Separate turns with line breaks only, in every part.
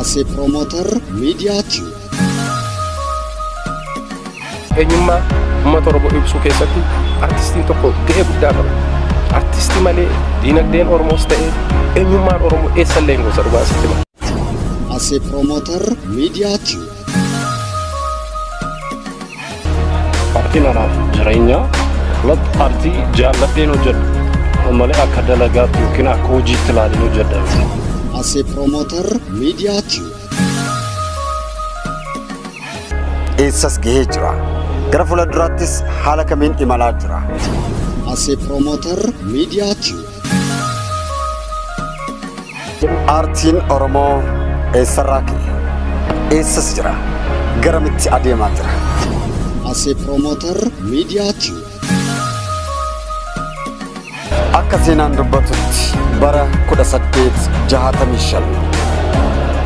Asee Promoter Media Tube.
Eenyummaa uummata Oromoo ibsuu keessatti artistiin tokko ga'ee guddaa qaba. Artistii malee diinagdeen Oromoos ta'ee eenyummaan Oromoo eessallee hin gosa dhugaa sitti hima.
Asee Promoter Media Tube.
Aartiin anaaf jireenya aartii jaalladheen hojjedha. Malee akka dalagaatti yookiin akka hojiitti ilaaleen hojjedha.
Asee Promoter Media Tube.
Eessas gahee jira? Gara fuula duraattis haala kamiin imalaa jira?
Asee Promoter Media Tube.
Aartiin Oromoo eessarraa ka'e? Eessas jira? Garamitti adeemaa jira?
Asee Promoter Media Tube.
Akka seenaan dubbatutti bara 1865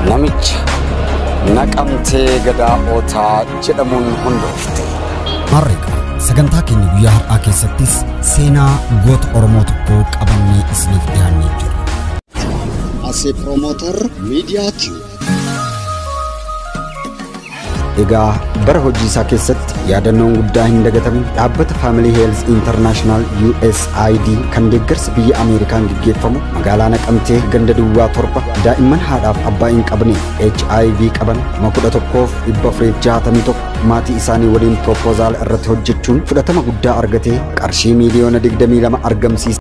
namicha Naqamtee Gadaa Ootaa jedhamuun hundoofte.
Maarreeqa sagantaa keenya guyyaa har'aa keessattis seenaa goota Oromoo tokkoo qabannee isiniif dhiyaannee jirra. Asee Promoter Media Tube.
Egaa bara hojii isaa keessatti yaadannoon guddaa hin dagatamne dhaabbata Family Health International USAID kan deeggarsa biyya Ameerikaan gaggeeffamu magaalaa Naqamtee ganda duwwaa 7 daa'imman haadhaaf abbaa hin qabne HIV qaban 11,461 maatii isaanii waliin proposal irratti hojjechuun fudhatama guddaa argatee qarshii miiliyoona 22 argamsiise.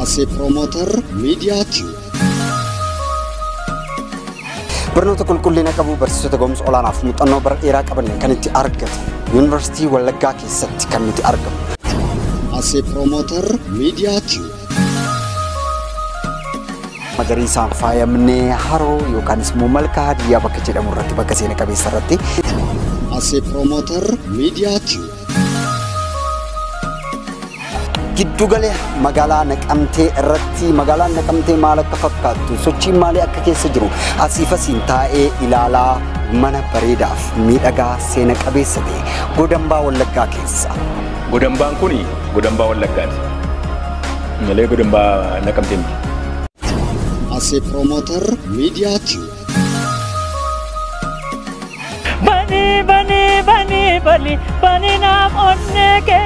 Asee Promoter Media Tube.
Barnoota qulqullina qabu barsiisota ga'umsa olaanaaf muuxannoo bara dheeraa qaban kan itti argatan Yuunivarsiitii Wallaggaa keessatti kan nuti argamu.
Asee Promoter Media Tube.
Magariisaan faayamnee haroo yookaanis immoo malkaa Hadiyyaa bakka jedhamu irratti bakka seena qabeessa irratti.
Asee Promoter Media Tube.
Giddugala magaalaa Naqamtee irratti magaalaan Naqamtee maal akka fakkaattu sochiin maalii akka keessa jiru asiif asiin taa'ee ilaalaa mana bareedaaf miidhagaa seena qabeessa ta'e godambaa Wallaggaa keessa.
Godambaan kun godambaa Wallaggaati. Malee godambaa Naqamtee miti.
Asee Promoter Media Tube.
Bani bani bani bani bani naaf onnee kee.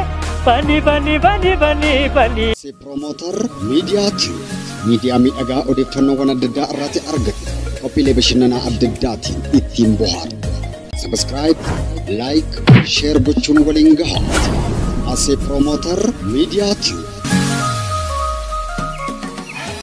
Bani bani bani bani bani.
Asee Promoter Media Tube. Miidiyaa miidhagaa odeeffannoowwan adda addaa irratti argattu. Qophiilee bashannanaa adda addaatiin ittiin bohaartu. Subscribe, like, share gochuun waliin gahaa. Asee Promoter Media Tube.